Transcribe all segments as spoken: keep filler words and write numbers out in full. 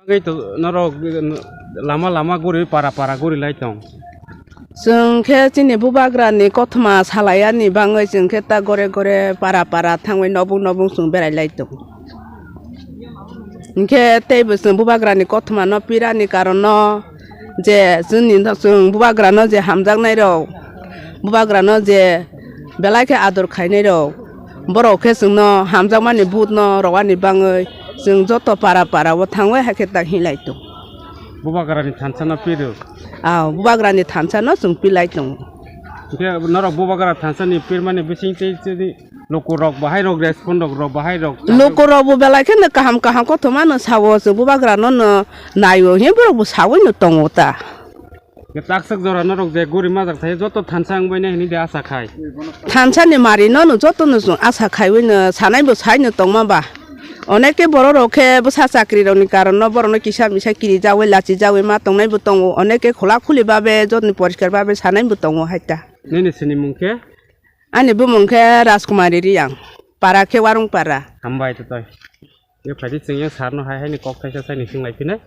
Bagwi to norok lama lama guri para para guri lai tong. Chwng khe chini bubagrani kothoma salayani bagwi chwng khe ta gore gore para para thangwi nobung nobung chwng berai lai tong. Hinkhe teibo chwng bubagrani kothoma no pirani karon no je chwngni no chwng bubagra no je hamjaknai rok, bubagra no je belai khe ador khainai rok, borok khe chwngno hamjakmani but no rwani bagwi chwng joto para para o thangwi hai khe ta hinlai tongo. Bubagrani thansa no piru. Ah, bubagrani thansa no chwng pilai tongo. Hinkhe norok bubagra thansa ni pirmani bising tei tei luku rok bahai rok respond rok rok bahai rok. Luku rok bo belai khe no kaham kaham kothoma no sao chwng bubagra no no naio hin borok bo sawi no tongo ta. Takswk jora norok je guri majak thai joto thansa wngbai nai hinwi de asa khai. Thansa ni mari no no joto no chwng asa khaiwi no sanai bo sai no tongma ba. Oneke borok rok khe bwsa chakri rok ni karon no borok no kisa misa kiri jawi lachi jawi ma tongnai bo tongo. Oneke khula khuli babe jotoni poriskar babe sanai bo tongo hai ta. Nini sini mung khe? Ani bumung khe Rajkumari Riyang. Para khe Warung para. Hambai to toi. Ye phaidi chwng yang sar no hai hai ni kok thaisa sai ni swng lai phine.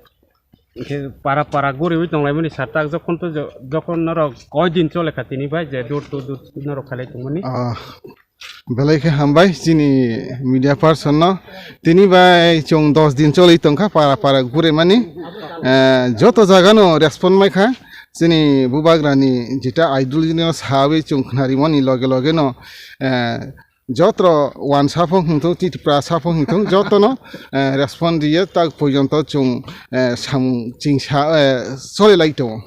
Hinkhe para para guriwi tonglaimani sar tak jokhon to jo-, jokhon norok koi din chole kha tini bai je dur to dur norok khalai tongmani. Ah, belai khe hambai chini media person no. Tini bai chwng dos din choli tongkha para para guremani. Eh, joto jaga no respond mai kha. Chini bubagrani jeta ideology no sawi chwng khnarimani loge loge no, eh, jotro wansa phung hwnthung, Tripura sa phung hwnthung, jotono, eh, respond riye tak porjonto chwng, eh, samung chingsa, eh, solilai tongo.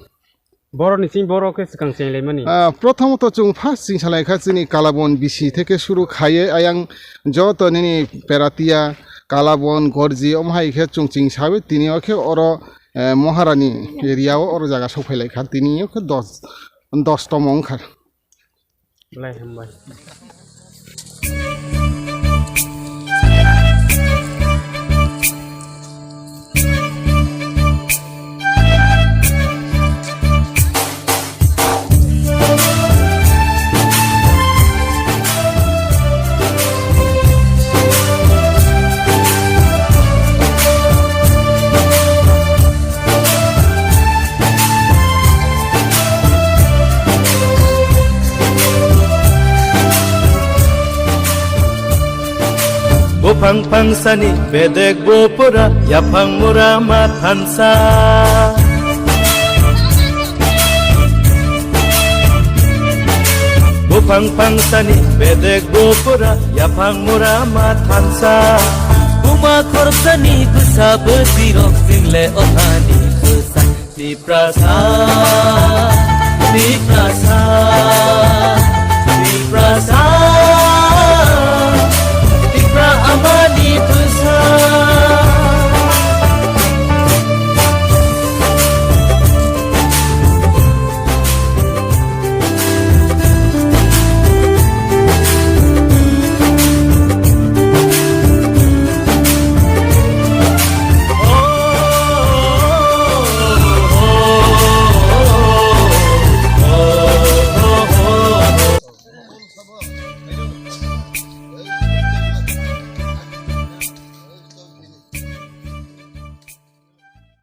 Borokni simi borok khe swkang chenglaimani. Ah, prothomot chwng first chingsalai kha chini Kalabon bisi theke suru khaiye ayang joto nini Peratia, Kalabon, Gorji, omo hai khe chwng chingsawi tini o khe oro, eh, Moharani area o oro jaga sokphailai kha tini o khe dos, dos tomo wngkha. Belai hambai. Buphang phangsani bedek bo pura yaphang mura ma thansa. Buphang phangsani bedek bo pura yaphang mura ma thansa. Buma khorsani bwsa bwtwi rok single othani bwsa. Tiprasa, Tiprasa.